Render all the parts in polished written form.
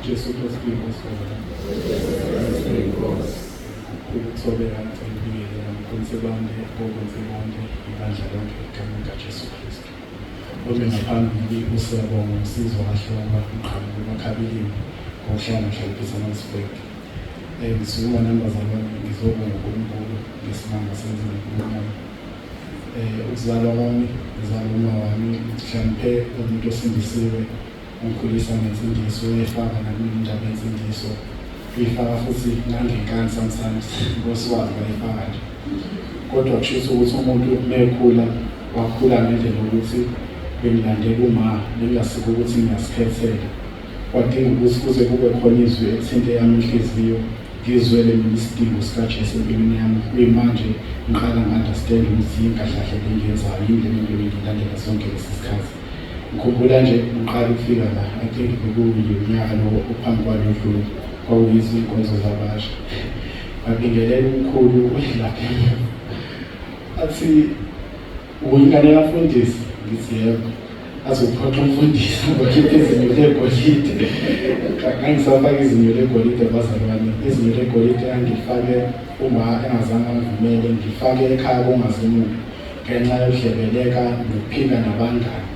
Jesu Kristu inkosi wena. Inkosi. Ukuthobeka ngicela ukubingelela mkhonzi bande, kokonzi bonke, ibandla lonke egameni likaJesu Kristu. Ome ngaphambili uSiyabonga uMsizwa kaHlongwa uqhamuka eMakhabilini ngokuhlala ngihlala ePietermaritzburg. Ngisukuma nami bazalwane ngizobonga uNkulunkulu ngesimanga senze ngempilo yami. Ukuzalwa kwami ngizalwa uma wami mhlampe umuntu osindisiwe ungikhulisa ngensindiso uyayifaka nami indaba yensindiso uyifaka futhi nangenkani sometimes ngoswazi bayifaka nje kodwa kusho ukuthi umuntu mekhula wakhula ngendlela yokuthi bengilandela uma bengingasiko ukuthi ngiyazikhethela kwadinga ukuthi kuze kube khona izwi elithinte yami inhliziyo ngizwele mina isidingo sikaJesu empilweni yami kuyimanje ngiqala ngi-understand ukuthi yini kahle kahle le ngiyenzayo yini le nto bengiyilandela sonke lesi sikhathi. Ngikhumbula nje ngiqala ukufika la, I think bekuwunyaka lo ophambi kwalo odlule, kwakuyizo iy'nkonzo zabasha. Ngabingelela umkhulu lapha athi uyingane kamfundisi, ngithi yebo. Azophoxa umfundisi ngokhipha izinyo legolide. Ngangisafaka izinyo legolide bazalwane, izinyo legolide angilifake uma engazange angivumele ngifake ekhaya kungazi muntu ngenxa yokudlebeleka nokuphinga nabangani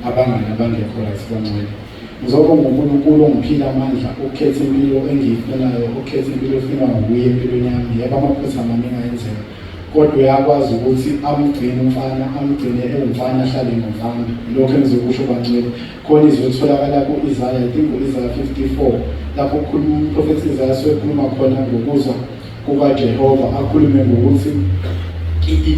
abangani abangekho right bangcwele. Ngizobonga uNkulunkulu ongiphile amandla ukukhetha impilo engiyifunayo, ukukhetha impilo efunwa nguye empilweni yami. Yebo amaphutha maningi ayenzeka kodwa uyakwazi ukuthi amgcine umfana amgcine ewumfana ahlale ngomfana. Lokho engizokusho bangcwele khona izwi elitholakala ku-Isaya, I think u-Isaya 54 lapho kukhuluma umprofethi Isaya sukekhuluma khona ngokuzwa kukaJehova akhulume ngokuthi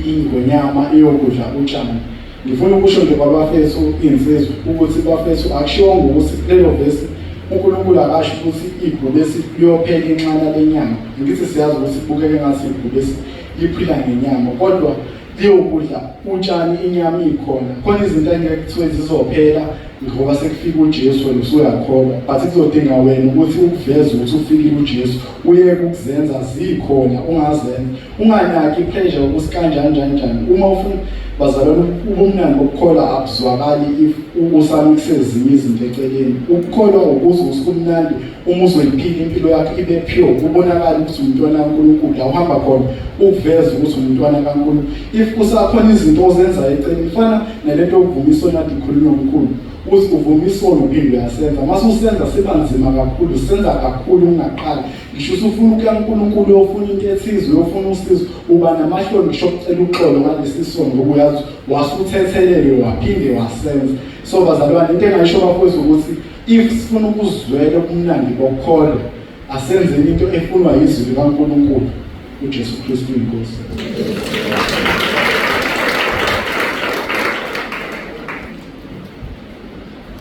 ingonyama iyokudla utshani. Ngifuna ukusho nje kwabafethu insizwa ukuthi bafethu akushiwongo ukuthi kulelo vesi uNkulunkulu akasho ukuthi ibhubesi liyophela inxana lenyama. Ngithi siyazi ukuthi kubukeke ngathi ibhubesi liphila ngenyama kodwa liyokudla utshani inyama ikhona. Khona izinto engeke kuthiwe zizophela ngoba sekufika uJesu wena usuyakholwa but kuzodinga wena ukuthi ukuveze ukuthi ufikile uJesu uyeke ukuzenza zikhona ungazenza unganaki ipressure ukuthi kanjani njani njani uma ufuna bazalwane ubumnandi bokukholwa abuzwakali if usamikise ezinye izinto eceleni ukukholwa ukuze ukuthi kumnandi uma uzoyiphila impilo yakho ibe pure kubonakala ukuthi umntwana kaNkulunkulu la uhamba khona ukuveza ukuthi umntwana kaNkulunkulu if kusakhona izinto ozenzayo eceleni fana nalento yokuvuma isono ade ikhulunywa omkhulu uthi uvuma isono uphinde uyasenza mase usenza siba nzima kakhulu senza kakhulu ungaqali ngisho usufuna ukuya kuNkulunkulu uyofuna into ethize uyofuna usizo uba namahloni ngisho ukucela uxolo ngalesi sono ngoba uyazi wasuthethelelwe waphinde wasenza so bazalwane into engayisho bafowethu ukuthi if sifuna ukuzwela ubumnandi bokukholwa asenzeni into efunwa yizwi likaNkulunkulu uJesu Kristu inkosi.